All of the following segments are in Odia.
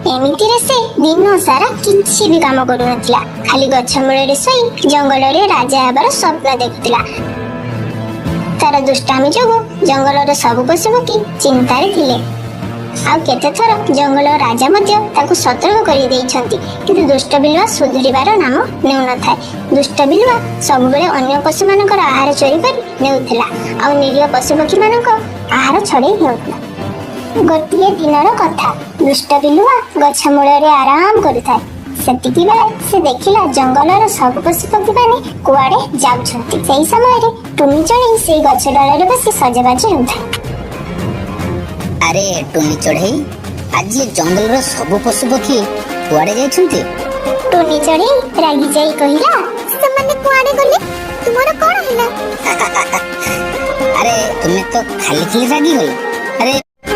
ଏମିତିରେ ସେ ଦିନ ସାରା କିଛି ବି କାମ କରୁନଥିଲା, ଖାଲି ଗଛ ମୂଳରେ ଶୋଇ ଜଙ୍ଗଲରେ ରାଜା ହେବାର ସ୍ୱପ୍ନ ଦେଖୁଥିଲା। ତାର ଦୁଷ୍ଟାମି ଯୋଗୁଁ ଜଙ୍ଗଲର ସବୁ ପଶୁପକ୍ଷୀ ଚିନ୍ତାରେ ଥିଲେ। ଆଉ କେତେଥର ଜଙ୍ଗଲ ରାଜା ମଧ୍ୟ ତାକୁ ସତର୍କ କରିଦେଇଛନ୍ତି, କିନ୍ତୁ ଦୁଷ୍ଟ ବିଲୁଆ ସୁଧୁରିବାର ନାମ ନେଉନଥାଏ। ଦୁଷ୍ଟ ବିଲୁଆ ସବୁବେଳେ ଅନ୍ୟ ପଶୁମାନଙ୍କର ଆହାର ଚୋରି କରି ନେଉଥିଲା ଆଉ ନିରୀହ ପଶୁପକ୍ଷୀମାନଙ୍କ ଆହାର ଛଡ଼େଇ ନେଉଥିଲା। ଗୋଟିଏ ଦିନର କଥା, ଦୁଷ୍ଟ ବିଲୁଆ ଗଛ ମୂଳରେ ଆରାମ କରୁଥାଏ। ସେତିକି ବେଳେ ସେ ଦେଖିଲା ଜଙ୍ଗଲର ସବୁ ପଶୁପକ୍ଷୀ ମାନେ କୁଆଡେ ଯାଉଛନ୍ତି। ସେହି ସମୟରେ ଟୁନି ଚଢ଼େଇ ସେଇ ଗଛ ଡାଳରେ ବସି ସଜବାଜ ହେଉଥାଏ। ଆରେ ଟୁନି ଚଢ଼େଇ, ଆଜି ଏ ଜଙ୍ଗଲର ସବୁ ପଶୁପକ୍ଷୀ କୁଆଡେ ଯାଇଛନ୍ତି? ଟୁନି ଚଢ଼େଇ ରାଗି ଯାଇ କହିଲା, ସେମାନେ କୁଆଡେ ଗଲେ ତୁମର କଣ ହେଲା? ଆରେ, ତୁମେ ତ ଖାଲି ଖାଲି ରାଗିଗଲ। ଆରେ,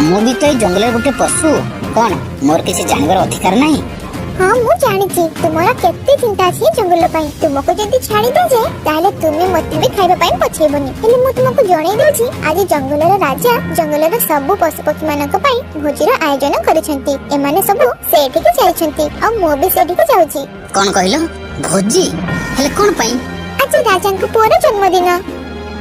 ମୁଁ ବି ତ ଏଇ ଜଙ୍ଗଲରେ ଗୋଟେ ପଶୁ। କଣ ମୋର କିଛି ଜାଣିବାର ଅଧିକାର ନାହିଁ? ହଁ, ମୁଁ ଜାଣିଛି ତୁମର କେତେ ଚିନ୍ତା ଅଛି ଏ ଜଙ୍ଗଲ ପାଇଁ। ତୁମକୁ ଯଦି ଛାଡି ଦିଆଯାଏ, ତାହେଲେ ତୁମେ ମତେ ବି ଖାଇବା ପାଇଁ ପଛେଇବନି। ହେଲେ ମୁଁ ତୁମକୁ ଜଣେଇ ଦଉଛି, ଆଜି ଜଙ୍ଗଲର ରାଜା ଜଙ୍ଗଲର ସବୁ ପଶୁପକ୍ଷୀ ମାନଙ୍କ ପାଇଁ ଭୋଜିର ଆୟୋଜନ କରିଛନ୍ତି। ଏମାନେ ସବୁ ସେଇଠିକି ଯାଇଛନ୍ତି ଆଉ ମୁଁ ବି ସେଇଠିକି ଯାଉଛି। କଣ କହିଲ? ଭୋଜି? ହେଲେ କଣ ପାଇଁ? ଆଜି ରାଜାଙ୍କ ପୁଅର ଜନ୍ମଦିନ।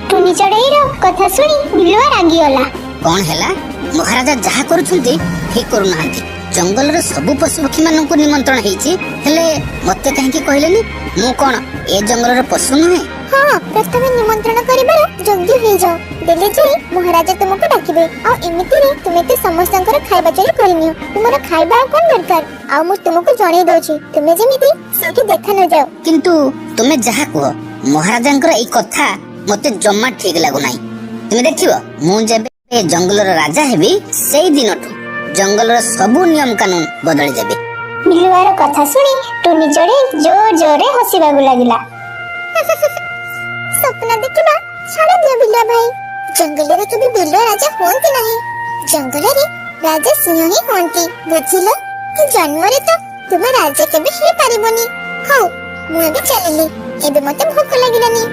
ଟୁନି ଚଢେଇର କଥା ଶୁଣି ବିଲୁଆ ରାଗିଗଲା। କଣ ହେଲା? ମହାରାଜା ଯାହା କରୁଛନ୍ତି ଠିକ କରୁନାହାନ୍ତି। ଜଙ୍ଗଲର ସବୁ ପଶୁପକ୍ଷୀ ମାନଙ୍କୁ ନିମନ୍ତ୍ରଣ ହେଇଛି, ହେଲେ ମତେ କାହିଁକି କହିଲେନି? ମୁଁ କଣ ଏ ଜଙ୍ଗଲର ପଶୁ ନୁହେଁ? ହଁ, ପ୍ରଥମେ ନିମନ୍ତ୍ରଣ କରିବାର ଯୋଗ୍ୟ ହେଇଯାଅ, ଦେଲେ ଯାଇ ମହାରାଜା ତୁମକୁ ଡାକିବେ। ଆଉ ଏମିତିରେ ତୁମେ ତ ସମସ୍ତଙ୍କର ଖାଇବା ଚୋରି କରିନିଅ, ତୁମର ଖାଇବା ଆଉ କଣ ଦରକାର? ଆଉ ମୁଁ ତୁମକୁ ଜଣେଇ ଦଉଛି, ତୁମେ ଯେମିତି ସେଇଠି ଦେଖା ନ ଯାଅ। କିନ୍ତୁ ତୁମେ ଯାହା କୁହ, ମହାରାଜାଙ୍କର ଏଇ କଥା ମତେ ଜମା ଠିକ ଲାଗୁନାହିଁ। ତୁମେ ଦେଖିବ, ମୁଁ ଯେବେ ଏ ଜଙ୍ଗଲର ରାଜା ହେବି, ସେଇ ଦିନଠୁ ଜଙ୍ଗଲର ସବୁ ନିୟମ କାନୁନ ବଦଳି ଯାବେ। ବିଲୁଆର କଥା ଶୁଣି ଟୁନି ଚଢେଇ ଜୋର ଜୋରରେ ହସିବାକୁ ଲାଗିଲା। ସ୍ୱପ୍ନ ଦେଖିବା ଛାଡି ଦିଅ ବିଲୁଆ ଭାଇ। ଜଙ୍ଗଲରେ କେବେ ବିଲୁଆ ରାଜା ହୁଅନ୍ତି ନାହିଁ। ଜଙ୍ଗଲରେ ରାଜା ସିଂହ ହିଁ ହୁଅନ୍ତି, ବୁଝିଲ? ଏ ଜନ୍ମରେ ତ ତୁମେ ରାଜା କେବେ ହେଇପାରିବନି। ହଉ, ମୁଁ ଏବେ ଚାଲିଲି, ଏବେ ମତେ ଭୋକ ଲାଗିଲାନି।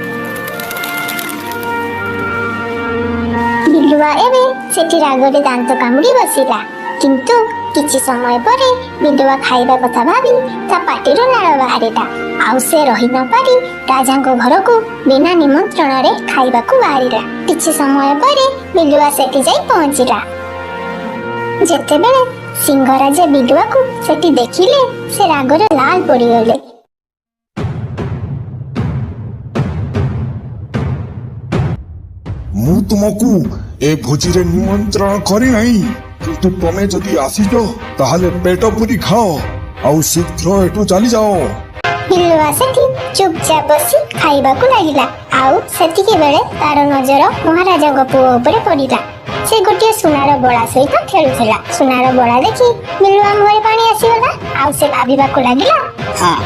ବିଲୁଆ ଏବେ ସେଠି ରାଗରେ ଦାନ୍ତ କାମୁଡି ବସିଲା। କିନ୍ତୁ କିଛି ସମୟ ପରେ ବିଲୁଆ ଖାଇବା କଥା ଭାବି ତା ପାଟିରୁ ଲାଳ ବାହାରିଲା ଆଉ ସେ ରହି ନ ପାରି ରାଜାଙ୍କ ଘରକୁ ବିନା ନିମନ୍ତ୍ରଣରେ ଖାଇବାକୁ ବାହାରିଲା। କିଛି ସମୟ ପରେ ବିଲୁଆ ସେଠି ଯାଇ ପହଞ୍ଚିଲା। ଯେତେବେଳେ ସିଂହରାଜା ବିଲୁଆକୁ ସେଠି ଦେଖିଲେ, ସେ ରାଗରେ ଲାଲ ପଡିଗଲେ। ମୁଁ ତୁମକୁ ଏ ଭୋଜିରେ ନିମନ୍ତ୍ରଣ କରିନାହିଁ, କିନ୍ତୁ ତମେ ଯଦି ଆସିଛ ତାହେଲେ ପେଟ ପୁରି ଖାଅ ଆଉ ଶୀଘ୍ର ଏଠୁ ଚାଲିଯାଅ। ବିଲୁଆ ସେଠି ଚୁପଚାପ ବସି ଖାଇବାକୁ ଲାଗିଲା ଆଉ ସେତିକି ବେଳେ ତାର ନଜର ମହାରାଜାଙ୍କ ପୁଅ ଉପରେ ପଡିଲା। ସେ ଗୋଟିଏ ସୁନାର ବଳା ସହିତ ଖେଳୁଥିଲା। ସୁନାର ବଳା ଦେଖି ବିଲୁଆ ମୁହଁରେ ପାଣି ଆସିଗଲା ଆଉ ସେ ଭାବିବାକୁ ଲାଗିଲା, ହଁ,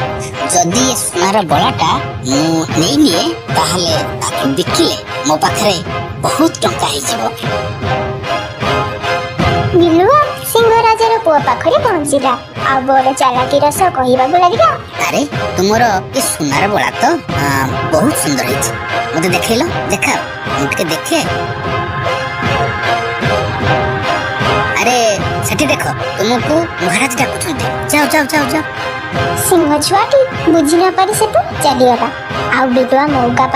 ଯଦି ଏ ସୁନାର ବଳାଟା ମୁଁ ନେଇନିଏ, ତାହେଲେ ତାକୁ ବିକିଲେ ମୋ ପାଖରେ ବହୁତ ଟଙ୍କା ହେଇଯିବ। ବିଲୁଆ ସିଂହରାଜାର ପୁଅ ପାଖରେ ପହଞ୍ଚିଲା ଆଉ ବଡ ଚାଲାକିର ସହ କହିବାକୁ ଲାଗିଲା, ଆରେ, ତୁମର ଏ ସୁନାର ବଳା ତ ବହୁତ ସୁନ୍ଦର ହେଇଛି। ମତେ ଦେଖେଇଲ, ଦେଖାଅ, ମୁଁ ଟିକେ ଦେଖେ। ଆରେ, ସେଠି ଦେଖ, ତୁମକୁ ମହାରାଜ ଡାକୁଛନ୍ତି। ଯାଅ ଯାଅ ଯାଅ ଯାଅ। ସିଂହ ଛୁଆଟି ବୁଝି ନ ପାରି ସେଠୁ ଚାଲିଗଲା ଆଉ ବିଲୁଆ ମଉକା ପାଇ